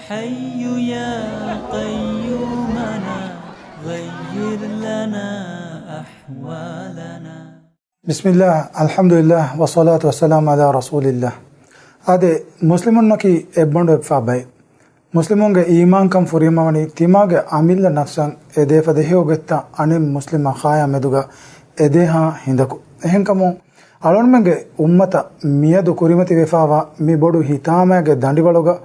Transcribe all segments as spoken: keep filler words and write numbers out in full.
حي يا قيومنا غير لنا أحوالنا. ބިސްމިއްލާހް، އަލްޙަމްދުލިއްލާހް، ވައްޞަލާތު ވައްސަލާމު ޢަލާ ރަސޫލިއްލާހް. އާދެ، މުސްލިމުންނަކީ އެއްބަނޑު އެއްފާ ބައެއް. މުސްލިމުންގެ އީމާންކަން ފުރިހަމަވަނީ ތިމާގެ އަމިއްލަ ނަފްސަށް އެދޭފަދަ ހެޔޮގޮތްތައް އަނެއް މުސްލިމް އަޚާޔާ މެދުގަ އެދޭހާ ހިނދަކު. އެހެންކަމުން، އަޅުންމެންގެ އުއްމަތަށް މިއަދު ކުރިމަތިވެފާވާ މި ބޮޑު ހިތާމައިގެ ދަނޑިވަޅުގަ،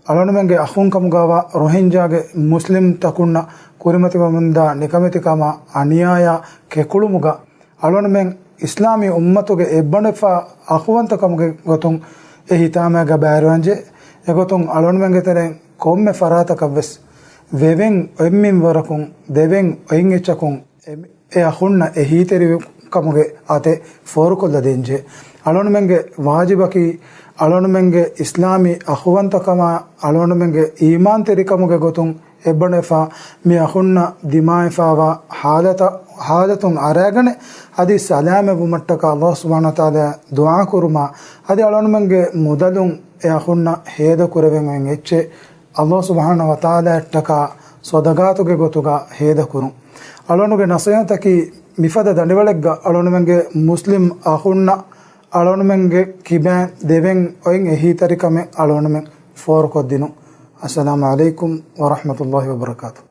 އަޅުންމެންގެ އަޚުން ކަމުގައިވާ ރޮހިންޖާގެ މުސްލިމް ތަކުންނަށް ކުރިމަތިވަމުންދާ ނިކަމެތިކަމާ އަނިޔާޔާ ކެކުޅުމުގަ، އަޅުންމެން އިސްލާމީ އުއްމަތުގެ އެއްބަނޑުފާ އަޚުވަންތަކަމުގެ ގޮތުން އެ ހިތާމައިގަ ބައިވެރިވާންޖެ. އެގޮތުން އަޅުންމެންގެ ތެރެއިން ކޮންމެ ފަރާތަކަށްވެސް ވެވެން އޮތް މިންވަރަކުން، ދެވެން އޮތް އެއްޗަކުން އެ، އެ އަޚުންނަށް އެހީތެރިކަމުގެ އަތެއް ފޯރުކޮށްލަދޭންޖެ. އަޅުންމެންގެ ވާޖިބަކީ، އަޅުންމެންގެ އިސްލާމީ އަޚުވަންތަކަމާ، އަޅުންމެންގެ އީމާންތެރިކަމުގެ ގޮތުން އެއްބަނޑުވެފާ މި އަޚުންނަށް ދިމާވެފާވާ ހާލަތަށް، ހާލަތުން އަރާގަނެ، އަދި ސަލާމަތްވުމަށްޓަކާ އައްލާހު ސުބްޙާނަހު ވަތަޢާލާ ދުޢާ ކުރުމާ، އަދި އަޅުންމެންގެ މުދަލުން އެ އަޚުންނަށް ހޭދަކުރެވެން އޮތް އެއްޗެއް އައްލާހު ސުބްޙާނަހު ވަތަޢާލާއަށްޓަކާ ޞަދަޤާތުގެ ގޮތުގަ ހޭދަކުރުން. އަޅުނުގެ ނަޞޭޙަތަކީ މިފަދަ ދަނޑިވަޅެއްގަ އަޅުނުމެންގެ މުސްލިމް އަޚުންނަށް އަޅުނުމެންގެ ކިބައިން ދެވެން އޮތް އެހީތެރިކަމެއް އަޅުނުމެން ފޯރުކޮށްދިނުން. އައްސަލާމު ޢަލައިކުމް ވަރަޙްމަތުﷲި ވަބަރަކާތުހު.